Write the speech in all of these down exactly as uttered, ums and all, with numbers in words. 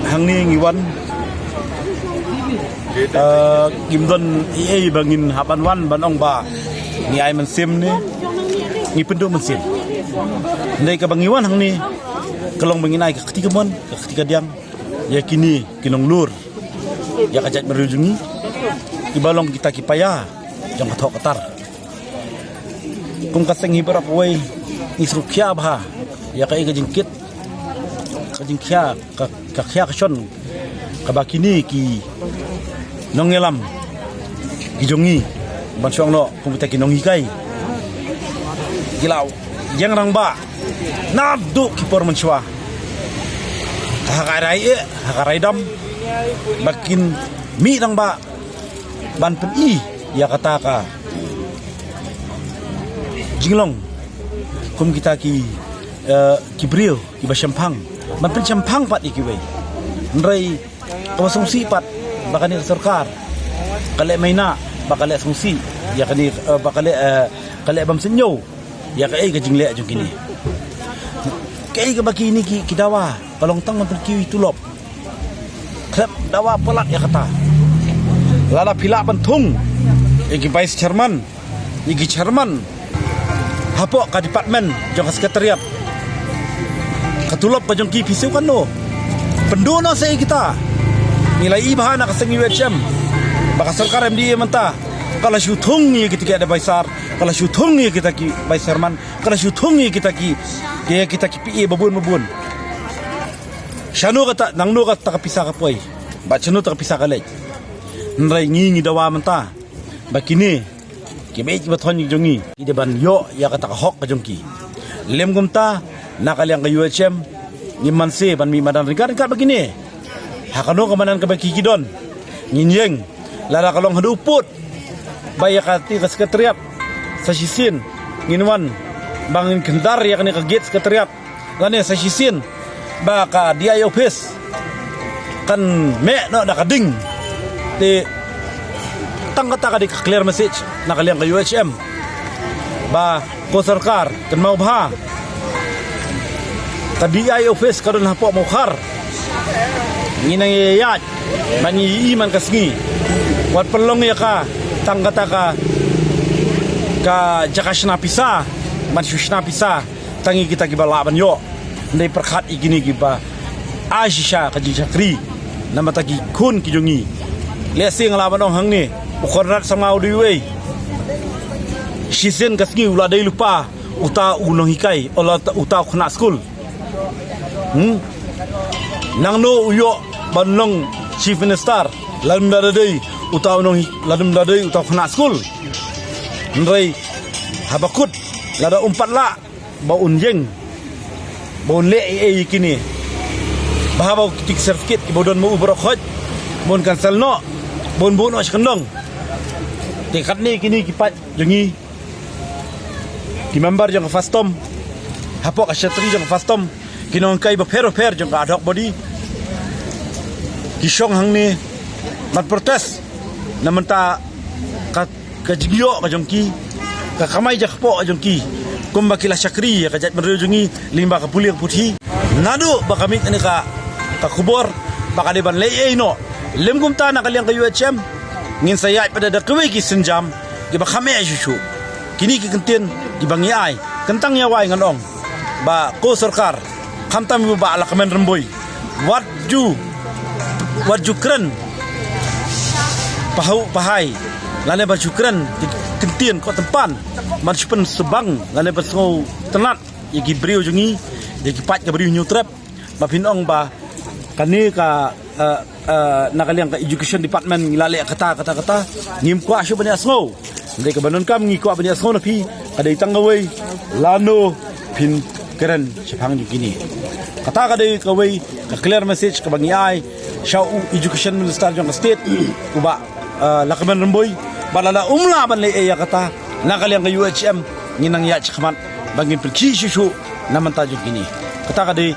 Hangne ngi wan, eh, ngim don ei ei ba ngin hap ban wan ban ong ba ngi ai mynsiem ne ngi pynduh mynsiem. Hynrei kaba ngi wan hangne ka long ba ngin ai ka kti kamon ka kti kadiang ïa kine ki nonglur ïa ka jaitbynriew jong ngi, kiba long kita ki paia jong ka thoh ka tar. Kum ka seng hi baroh kawei ngi sngewkhia bha ïa kaei ka jingkit, ka jingkhia, ka, ka khia ka shon kaba kine ki nongïalam ki jong ngi ban shong noh kum kita ki nonghikai ki la ïeng rangbah naduh ki por mynshuwa ha ka rai eh ha ka rai dam ba kin mih rangbah ban pyni ïa kata ka jinglong kum kita ki, eh, ki briew kiba shemphang ban pynshemphang pat ïa kiwei. Hynrei kaba sngewsih pat ba kane ka sorkar ka leh maina ba ka leh sngewsih ïa kane, eh, ba ka leh, eh, ka leh bym sngewsih ïa kaei ka jingleh jong kine. Kaei kaba kine ki, ki dawa ka long tang ban pynkiew ïa ki tulop. Khlem dawa palat ïa kata. Lada phi lah ban thung ïa ki vice chairman, ïa ki chairman hapoh ka department jong ka secretariat, ka tulop ka jong ki phi siew katno? Pynduh noh sa ïa kita. Ngi la ïohi bha na ka seng U H M ba ka sorkar M D A mynta ka la shu thung ïa kita ki advisor, ka la shu thung ïa kita ki vice chairman, ka la shu thung ïa kita ki, ïa kita ki P A babun babun. Shano kata, nangno kata ka pisa ka poi, bad shano kata ka pisa ka leit? Hynrei ngi ngi dawa mynta ba kine ki beit ki bathon jong ngi ki dei ban ïoh ïa kata ka hok ka jong ki. Lem kumta na ka liang ka U H M ngim banse ban mih madan ryngkat ryngkat bad kine. Ha kano ka madan kaba ki ki don ngin ïeng, lada ka long haduh pud ba ïa kata ka secretariat sa shisien ngin wan ba ngin kyndar ïa kane ka gate secretariat. Lane sa shisien ba ka D I office kan meh noh da ka ding. Te tang kata ka dei ka clear message na ka liang ka U H M ba ko sorkar kynmaw bha, ka D I office ka don hapoh Mawkhar. Ngi nang ïaid man ngi i man ka sngi, wat pynlong ïa ka tang kata ka, ka jaka shna pisa, man shu shna pisa tang ïa kita kiba lah ban ïoh. Ndei pyrkhat ïa kine kiba ai shisha ka jingshakri namar ta ki khun ki jong ngi. Lehse nga lah ban ong hangne u Conrad Sangma u dei uwei. Shisien ka sngi u la dei lypa uta u nonghikai, o la uta u khynnah skul. Hmm? Nangno u ïoh ban long chief minister lada ym da dei uta u nonghi, lada ym da dei uta u khynnah skul? Hynrei haba kut lada um pat lah ba un ïeng, ba un leh ei ei ïa kine, ba haba u kti certificate kiba u don ma u baroh khoit ba un cancel noh, ba un buh noh sha kyndong. Te katne kine ki paid jong ngi, ki member jong ka FASTOM, hapoh ka secretary jong ka FASTOM, ki nonghikai bapher bapher jong ka ad hoc body ki shong hangne ban protest na bynta ka, ka jingïoh ka jong ki, ka kamai jakpoh ka jong ki, kumba ki la shakri ïa ka jaitbynriew jong ngi lyngba ka pule ka puthi. Naduh ba ka mih kane ka, ka khubor ba ka dei ban leh ei ei noh, lem kumta na ka liang ka U H M ngin sa ïaid pat da kawei ki sienjam kiba kham eh shuh shuh. Kine ki kyntien kiba ngi ai, kyntang ïa wai ngan ong ba ko sorkar, khamtam ïa u Bah Lahkmen Rymbui, wat ju, wat ju kren pahuh pahai lane ban shu kren ki kyntien ko tympan ban shu pynsubang lane ban sngewtynnat ïa ki briew jong ngi, ïa ki paid ka Bri u Hynñiewtrep. Ba phin ong ba kane ka, eh, eh, na ka liang ka education department ngi la leh kata, kata, kata, ngim kwah shuh ban ïa sngew. Hynrei kaba donkam ngi kwah ban ïa sngew na phi ka dei tang kawei, lano phin kren shaphang jong kine. Kata ka dei kawei ka clear message kaba ngi ai sha u education minister jong ka state, u Bah, eh, Lahkmen Rymbui, ba lada um lah ban leh ei ei ïa kata na ka liang ka U H M ngin nang ïaid shakhmat ba ngin pynkhih shuh shuh na bynta jong kine. Kata ka dei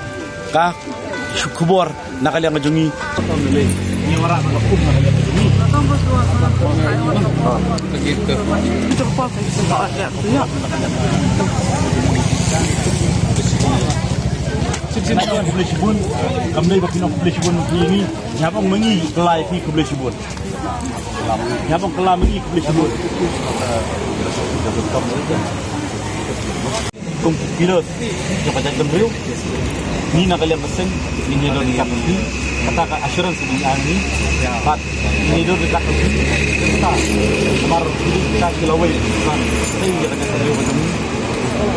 ka shu khubor na ka liang ka jong ngi. Khublei shibun, kam dei ba phin ong khublei shibun ïa ngi, ngi hap ong ma ngi kylla ïa phi khublei shibun. Ngi hap ong kylla ma ngi khublei shibun. Kum ki pillars jong ka jaitbynriew, ngi na ka liang ka seng ngi ïa don ryngkat bad phi. Kata ka assurance ngi ai ngi. Bad ngi ïa don ryngkat bad phi. Kata namar kita ki lawei. Kata ïa ka jaitbynriew ka jong ngi.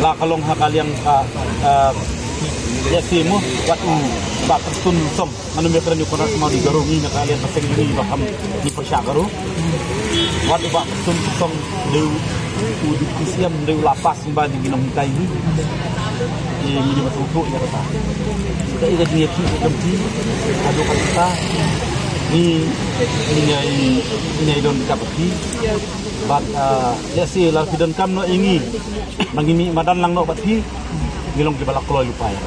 La ka long ha ka liang ka, ah, ïa simo wat u Bah Prestone Tynsong. Ngan ym ïa kren ïa u Conrad Mawdi Garo, ngi na ka liang ka seng ngi ba kham ngi pyrshah Garo. Wat u Bah Prestone Tynsong dei u Deputy C M, dei u la pass ba ngi nonghikai hi. Ngi ngi ba sngewthuh ïa kata. Ka ïa ka jingïakhih ka jong phi haduh katta ngi ngi ïa ngi ïa don ryngkat bad phi. Bad, ah, lehse lada phi donkam noh ïa ngi ba ngin mih madan lang noh bad phi, ngi long kiba la kloi lypa ïa.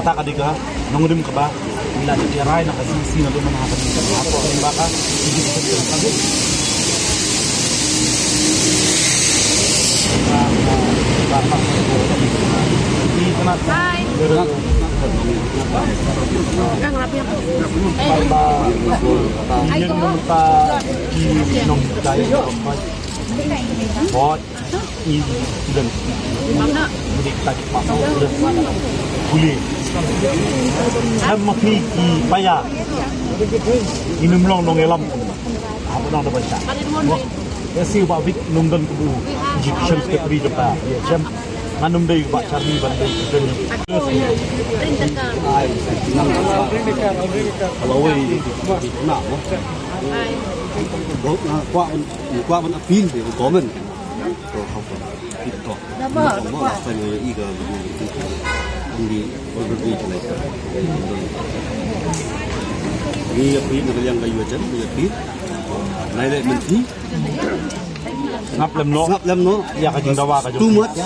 Kata ka dei ka nongrim kaba ngi la ïa rai na ka C C na ka dohnud ha ka dei ka hapoh lyngba ka. Hi. Kang Rapiang. Ai ko. Hoi. I student. Bang na. Budi kita ki pasal student. Pule. Kan ma phi ki paya. Ngin ym long nongïalam. Haba nang da bacha. Ïa si Bah Vic num don kaba u Education Secretary jong ka. Ïa shem. Ngan ym dei Bah Charlie ban dei student. Ai. Nang. Kalau wei. Nak. Ai. Kwah, kwah ban appeal ïa ka government. To, how far? Ito. Mo, last time i ka, hindi, already ka lai ka. Ni appeal na ka liang ka U H M, ni appeal. Nai le mynthi. Sngap lem noh. Sngap lem noh. Ïa ka jingdawa ka jong. Too much.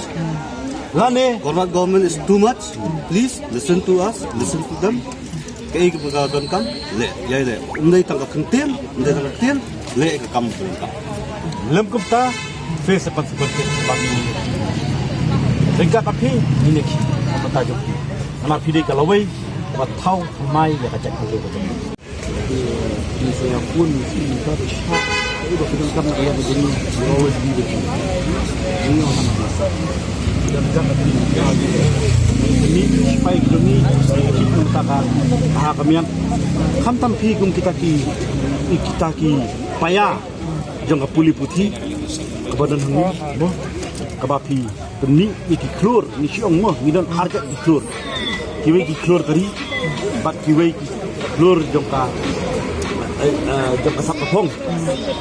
Lane. Government, government is too much. Please listen to us, listen to them. Kaei kaba ka donkam, leh, ïa leh. Ym dei tang ka kyntien, ym dei tang ka ktien, leh ka kam ka donkam. Lym kumta, face the consequences ba ngi. Ryngkat bad phi, ngi ne ki, ka bynta jong phi. Namar phi dei ka lawei, ba thaw thymmai ïa ka jaitbynriew ka jong ngi. Ngi sa ïa pun, ngi sa ïa pun. Khamtam phi kum kita ki, kita ki paya jong ka pule puthi kaba don hangne, mo, kaba phi pynmih ïa ki khlur, ngi shu ong mo, ngi don ar tylli ki khlur. Kiwei ki khlur ka ri bad kiwei ki khlur jong ka, eh, eh, jong ka sap ka phong.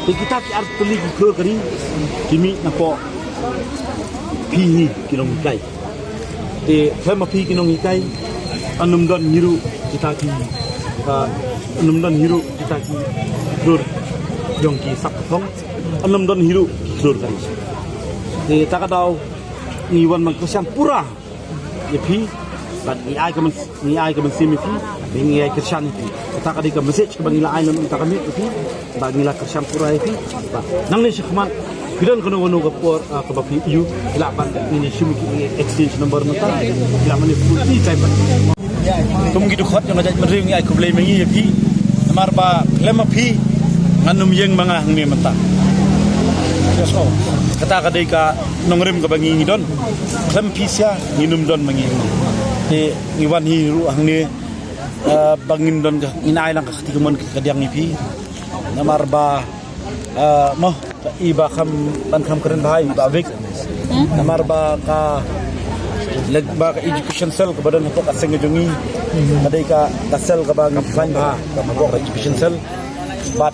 Te kita ki ar tylli ki khlur ka ri ki mih napoh phi hi ki nonghikai. Te khlem ma phi ki nonghikai, yn ym don hi ruh kita ki, ah, yn ym don hi ruh kita ki khlur jong ki sap ka phong. Yn ym don hi ruh ki khlur ka ri. Te ta ka daw ngi wan ban kyrshan pura ïa phi, bad ngi ai ka myn-, ngi ai ka mynsiem ïa phi, bad ngi ai kyrshan ïa phi. Kata ka dei ka message kaba ngi la ai na mynta ka miet ïa phi, bad ngi la kyrshan pura ïa phi. Bad nangne shakhmat, phi don kano kano ka por, ah, kaba phi ïoh, phi lah ban ngin ïa shim ïa ki exchange number mynta, phi lah ban ïa phone ïa kai bad. Kum ki dkhot jong ka jaitbynriew ngi ai khublei ma ngi ïa phi. Namar ba khlem ma phi ngan ym ïeng ma nga hangne mynta. Kata ka dei ka nongrim kaba ngi ngi don. Khlem phi sha ngin ym don ma ngi. Te ngi wan hi ruh hangne, eh, ba ngin don ka, ngin ai lang ka kti kamon kadiang ïa phi. Namar ba, eh, mo, i ba kham, ban kham kren bha i Bah Vic. Namar ba ka, leh ba ka education cell kaba don hapoh ka seng ka jong ngi. Ka dei ka, ka cell kaba ngi khlaiñ bha hapoh ka education cell. Bad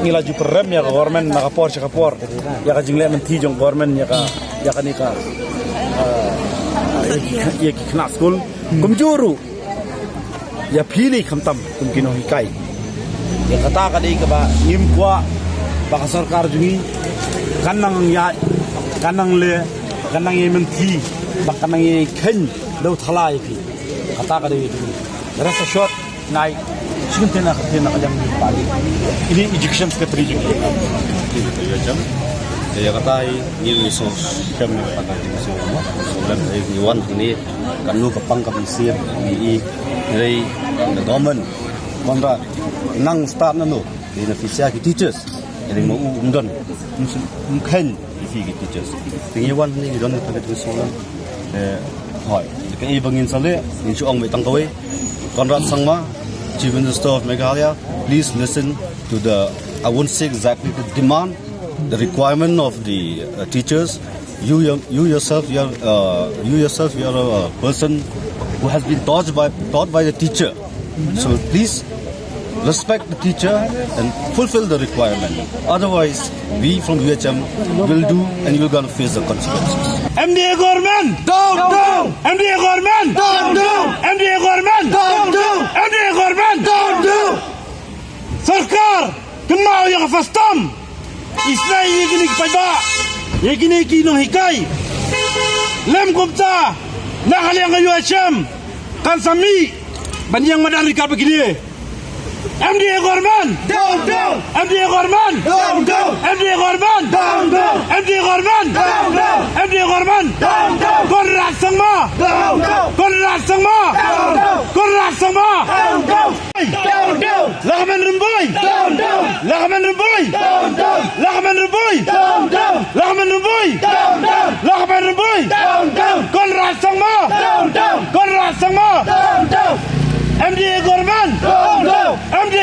ngi la ju pynrem ïa ka government na ka por sha ka por. Ïa ka jingleh mynthi jong government ïa ka, ïa kane ka, ah, ïa ki khynnah skul. Kumjuh ruh ïa phi lei khamtam kum ki nonghikai. Ïa kata ka dei kaba ngim kwah ba ka sorkar jong ngi kan nang ïa, kan nang leh, kan nang ïa mynthi, ba kan nang ïa kheiñ dewthala ïa phi. Kata ka dei jong ngi. Rest assured, nai, shin tena ka tena ka jam ni pagi. Ini education secretary jong ngi. Jam. Ïa kata hi ngi sngewsih ïa kata ka jingsngewlem. Sngewlem ïa ngi wan hangne, kano ka pang ka mynsiem ngi i, hynrei the government, Conrad, nang stad nano, ïa na phi sha ki teachers, ïa ma u um don, um kheiñ ïa phi ki teachers. Te ngi wan hangne ngi don kata ka jingsngewlem. Eh, hooid, kaei ba ngin sa leh, ngin shu ong beit tang kawei. Conrad Sangma, Chief Minister of Meghalaya, please listen to the, I won't say exactly the demand, the requirement of the uh, teachers. You, your- you yourself, you are, uh, you yourself, you are a person who has been taught by taught by the teacher. So please respect the teacher and fulfill the requirement. Otherwise, we from U H M will do, and you're gonna face the consequences. M D A government! Down, down! M D A government! Down, down! M D A government! Down, down! M D A government! Down, down! Sorkar, kynmaw ïa ka FASTOM. Isynei ïa kine ki paidbah, ïa kine ki nonghikai. Lem kumta, na ka liang ka U H M kan sa mih ban ïeng madan ryngkat bad kine. M D A government! Down, down! M D A government! Down, down! M D A government! Down, down! M D A government! Down, down! M D A government! Down, down! Conrad Sangma! Down, down! Conrad Sangma! Down, down! Conrad Sangma! Down, down! Down, down! Lahkmen Rymbui! Down, down! Lahkmen Rymbui! Down, down! Lahkmen Rymbui! Down, down! Lahkmen Rymbui! Down, down! Lahkmen Rymbui! Down, down! Conrad Sangma! Down, down! Conrad Sangma! Down, down! M D A government! Down, down! M D